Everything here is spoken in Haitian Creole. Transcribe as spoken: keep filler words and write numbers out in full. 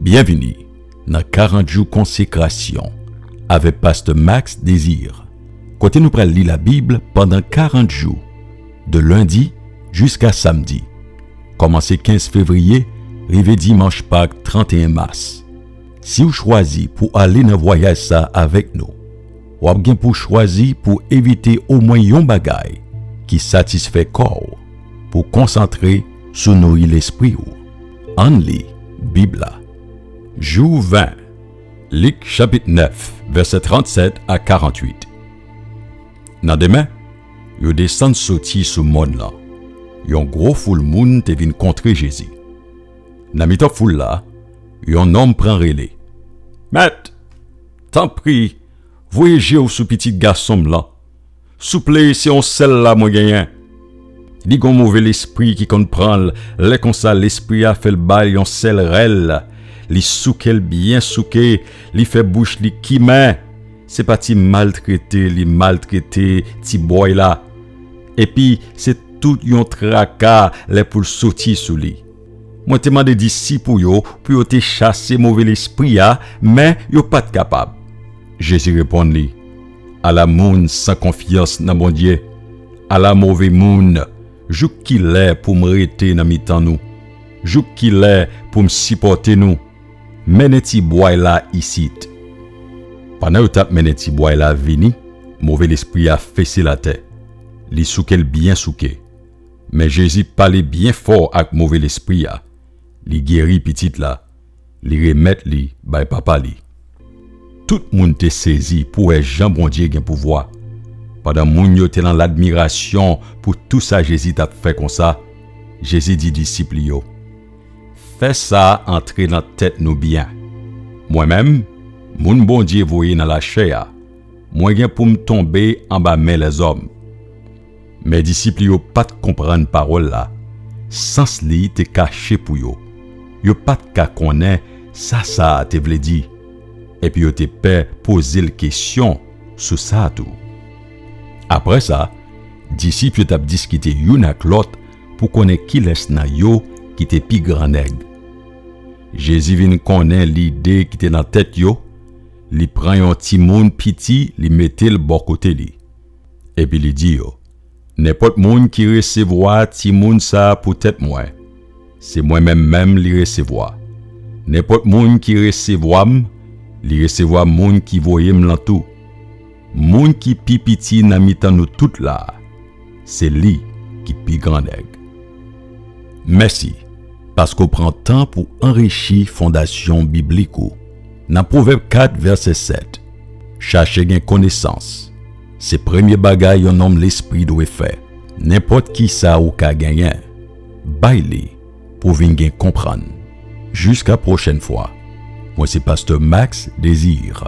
Byenvini nan karant jou konsekrasyon avèk Pastè Max Désir, kote nou pral li Labib pandan karant jou, de lendi jiska samdi, kòmanse kenz fevriye rive dimanch Pak trannteyen mas. Si w chwazi pou ale nan vwayaj sa a avèk nou, w ap gen pou chwazi pou evite omwen yon bagay ki satisfè kò w, pou konsantre sou nouri lespri w. Ann li Bib la. Jou ven, Lik chapit nèf, vèsè trannsèt a karannwit. Nan demen, yo desann soti sou mòn lan. Yon gwo foul moun te vin kontre Jezi. Nan mitan foul la, yon nonm pran rele, Mèt, tanpri, voye je w sou pitit gason m lan. Souple, se yon sèl la mwen genyen. Li gon move lespri ki konn pran l. Lè konsa, lespri a fè l ba l yon sèl rèl. Li souke l byen souke, li fè bouch li kimen. Se pa ti maltrete li maltrete ti bòy la. Epi, se tout yon traka lè pou l soti sou li. Mwen te mande disip ou yo pou yo te chase move lespri a, men yo pa t kapab. Jezi reponn li, Ala moun san konfyans nan Bondye! Ala move moun! Jouk kilè pou m rete nan mitan nou? Jouk kilè pou m sipòte nou? Mennen ti bway la isit. Pandan yo t ap mennen ti bway la vini, move lespri a fese l atè. Li souke l byen souke. Men Jezi pale byen fò ak move lespri a. Li geri pitit la. Li remèt li bay papa li. Tout moun te sezi pou wè jan Bondye gen pouvwa. Pandan moun yo te nan ladmirasyon pou tou sa Jezi t ap fè konsa, Jezi di disip li yo, Fè sa a antre nan tèt nou byen. Mwen menm, moun Bondye voye nan lachè a, mwen gen pou m tonbe anba men lèzòm. Men disip li yo pa t konprann pawòl la. Sans li te kache pou yo. Yo pa t ka konnen sa sa a te vle di. Epi yo te pè poze l kesyon sou sa tou. Apre sa, disip yo t ap diskite youn ak lòt pou konnen kilès nan yo ki te pi grannèg. Jezi vin konnen lide ki te nan tèt yo, li pran yon timoun piti, li mete l bò kote li. Epi li di yo, Nenpòt moun ki resevwa timoun sa a poutèt mwen, se mwen menm menm li resevwa. Nenpòt moun ki resevwa m, li resevwa moun ki voye m lan tou. Moun ki pi piti nan mitan nou tout la a, se li ki pi grannèg. Mèsi, paske w pran tan pou anrichi fondasyon biblik ou. Nan Pwovèb kat, vèsè sèt, chache gen konesans. Se premye bagay yon nonm lespri dwe fè. Nenpòt ki sa ou ka genyen, bay li pou w vin gen konprann. Jiska pwochèn fwa, mwen se Pastè Max Désir.